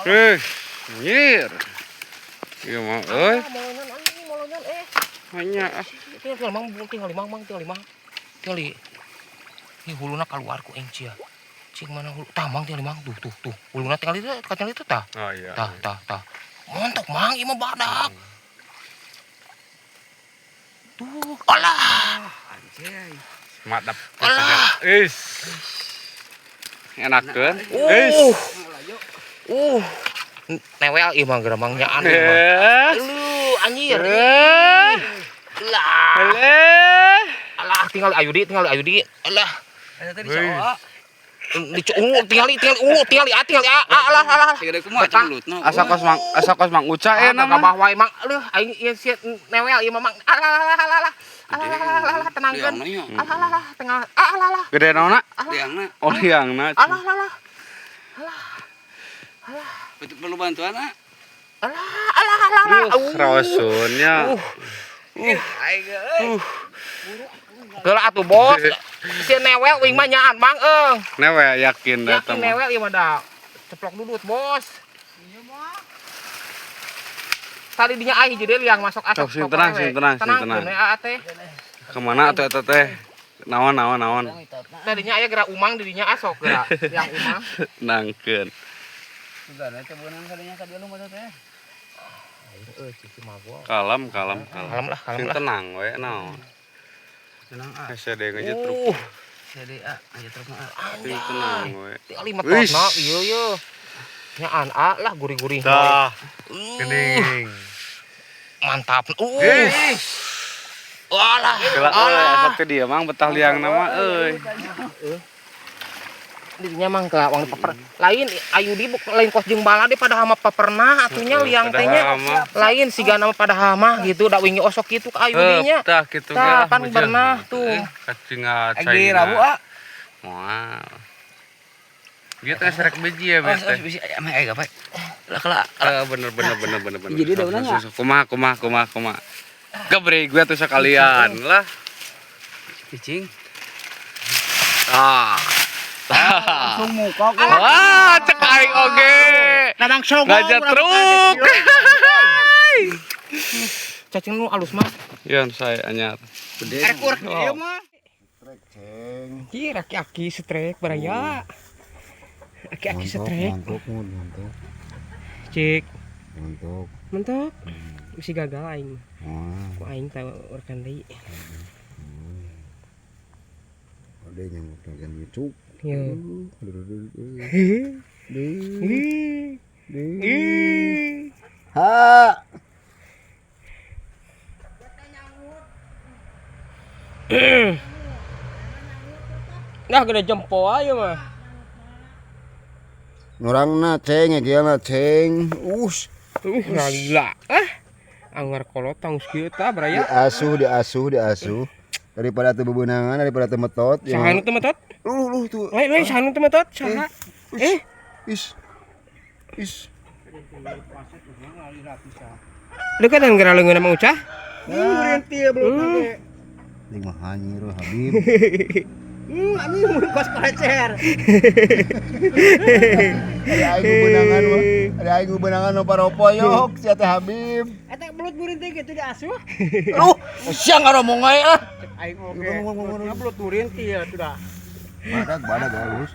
Anjir. Ieu mah euy. Molonyon anjing, molonyon eh. Hanya ah. Tinggal mang, tinggal mang, mang, tinggal mang. Tinggal. Ih, huluna keluar ku aing cia. Cing mana hulu? Tah mang tinggal mang, tuh tuh tuh. Huluna tinggal itu, tinggal itu tah. Oh iya. Tah tah tah. Montok mang, ieu mah badak. Tuh, alah. Anjay. Madap. Alah. Is. Enakeun. Is. Newel ieu mah geura mang nyaan ieu mah. Aduh, anjir. Lah. Alah. Alah, tinggal Ayudi, tinggal Ayudi. Alah. Eta teh dicoa. Dicu tinggal tinggal tinggal a tinggal a alah alah. Segede kumaha cemulutna. Asa kos Mang Uca Ah, ya nama. gabah wae mang. Aduh, aing ieu sia newel ieu mah mang. Alah alah alah alah. Alah alah alah tenangkeun. Liangna. Alah alah tengah. Alah alah. Gede naonna? Liangna. Oh liangna. Alah alah. Alah. Alah. Perlu bantuan ah? Alah alah alah alah. Rawasunnya. Geula atuh bos. Si newel uing mah nyaan mang eung. Newel yakin dah Yakin newel ieu mah da. Ceplok dudut bos. Tadi dinya aing jadi liang masuk asap. Sing tenang, sing tenang, sing tenang. Teh. Kemana atuh eta teh? Naon naon naon. Tadinya aya geura umang dirinya asok geura liang umang. Nangkeun. Sugana teh beunang sadanya ka dieu lumpat teh. Heuh, cicing mah gua. Kalem kalem kalem. Kalem lah, kalem Sing lah. tenang we naon. Tenang ah. Hese deui ngejetruk. CDA ngejetruk mah. Sing tenang we. Tinggal metotna ieu ye. Nyaan a lah gurih-gurih. Tah. Geuning. Mantap. Alah. Alah, asa teh dia mang betah liang nama euy. Dirinya mang ke wang paper. Lain Ayudi lain kos jeung balade padahal mah papernah atunya liang teh nya. Lain sigana mah padahal mah gitu da wingi osok kitu ka Ayudi nya. Tah kitu ge. Tah pan bernah tuh. Kacinga Di Rabu ah. Moal. Gitu teh serek biji ya bete. Bisi mah aya gapai. Lah kela. Bener bener bener bener bener. Jadi daunnya. Kumaha kumaha kumaha kumaha. Gebrek gue tuh sekalian lah. Cicing. Ah. Langsung muka gua. Wah, cek aing oge. Dadang sogong. Ngajetruk. Cacing nu alus mah. Yon saya anyar. Gede. Erek urek ieu mah. Strek ceng. Ki aki-aki strek baraya. Aki-aki strek. Mantap, mantap. Cik. Mantap. Mantap. Mesti gagal aing. Wah. Ku aing teh urekan deui. Ade nyamuk bagian micuk. Ya. Ha. Nah, gede jempol aja mah. Ngorangna ceng, ya ceng. Us. Ngalila. Ah. Anggar kolotong kieu tah baraya. Diasuh, diasuh, diasuh. Daripada teu bebeunangan, daripada teu metot. Saha nu teu metot? Lu tuh. Lain lain saha nu teu metot? Saha? Is. Is. Dekat dengan geura leungeun mah ucah. Ning mah hanyir Habib. Anjing mun kos kolecer. Ada aing beunangan mah. Ada aing beunangan nu paropoyok sia teh Habib. Eta belut burin teh kitu diasuh. Lu sia ngaromong ae ah. Aing oge. Belut burin teh ya sudah. Badag badag halus.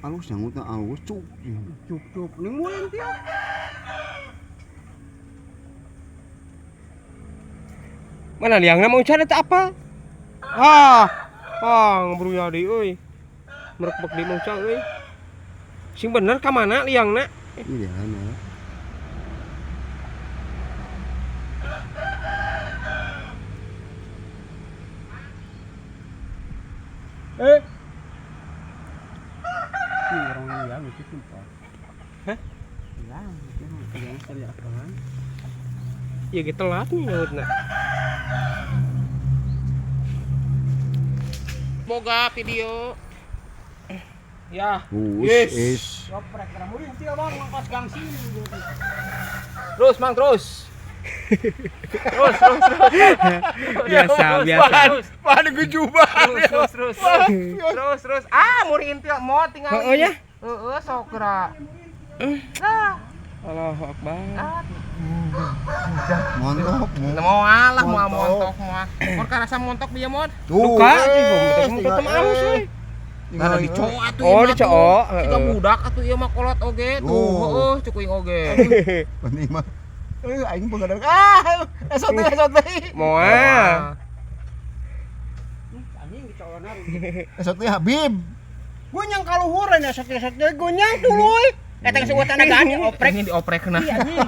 Halus nyangutna halus cuk. Cuk cuk ning murin teh. Mana liangna mau cari eta apa? Ah. Ah, ngebruya deui euy. Merekbek deui mau euy. Sing bener ka mana liangna? Iya na. Eh. Ini orang liang itu sumpah. Hah? Liang, itu liang sekali apaan? Ya gitu telat nih nyautna. Boga video. Ya. Us is. Ngoprek murin teh bang kos gangsin. Terus mang terus. Terus terus terus. Biasa, biasa. Pan gejubah. Terus terus terus. Terus terus. Ah, muri intil mau tinggal. Oh, ya? Heeh, sok geura. Lah. Allahu Akbar. Montok. Moal lah moal Montok. montok moal. Mun karasa montok bieu mod. Tuh. Duka, eh, montok mah alus euy. Nah, dicok atuh Oh, ieu mah dicok, tuh. Siga heeh. budak atuh ieu mah kolot oge tuh. Tuh. Heeh, cuk kuing oge. Penting mah. Eh, aing pengadang. Ah, esot deui, esot deui. Moal. Anjing dicoona. Esot deui Habib. Gonyang kaluhuran ya sok-sok deui gonyang tuluy. Eta geus eueuh tanagaan dioprek. Ini dioprek na. Iya anjing.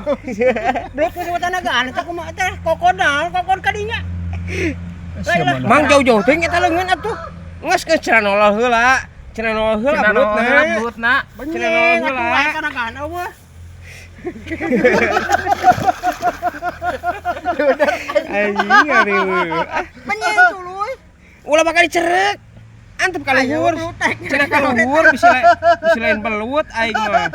Belum geus eueuh tanagaan eta kumaha teh kokodan, kokon kadinya. Mang jauh-jauh teuing eta leungeun atuh. Geus geus cenah nolol heula. Cenah nolol heula Cenah nolol belutna. heula belutna. Cenah nolol Benyeng atuh heula. aya tanagaan eueuh. Anjing aduh. Benyeng tuluy. Ulah bakal dicerek. Antep ka luhur. Cenah ka luhur bisa lain belut aing mah.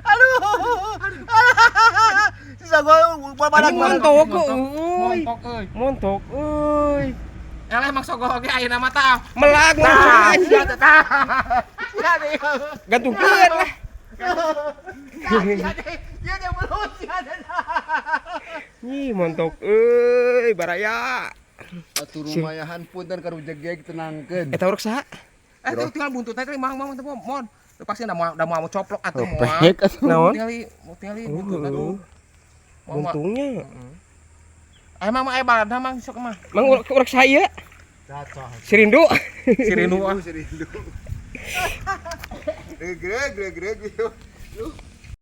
Aduh. Sisa gua badak Anjing montok euy. Montok euy. Montok euy. Eleh mang sogoh oge ayeuna mah tah. Melag montok anjing. Tah. Gantungkeun lah. Dia dia belut sia. Ih, montok euy, baraya. Atuh rumayahan punten ka rujegeg tenangkeun. Eta urang saha? Eh tuh tinggal buntutna teh mang mang teh mon. Lu pasti udah mau coplok atuh moal. Pek atuh. Naon? Tinggali buntutna tuh. Moal, moal. Buntungnya. Eh mang aya balada mang sok mah. Mang urang saha ieu? Si Rindu. Si Rindu ah. Si Rindu. Greg greg greg greg.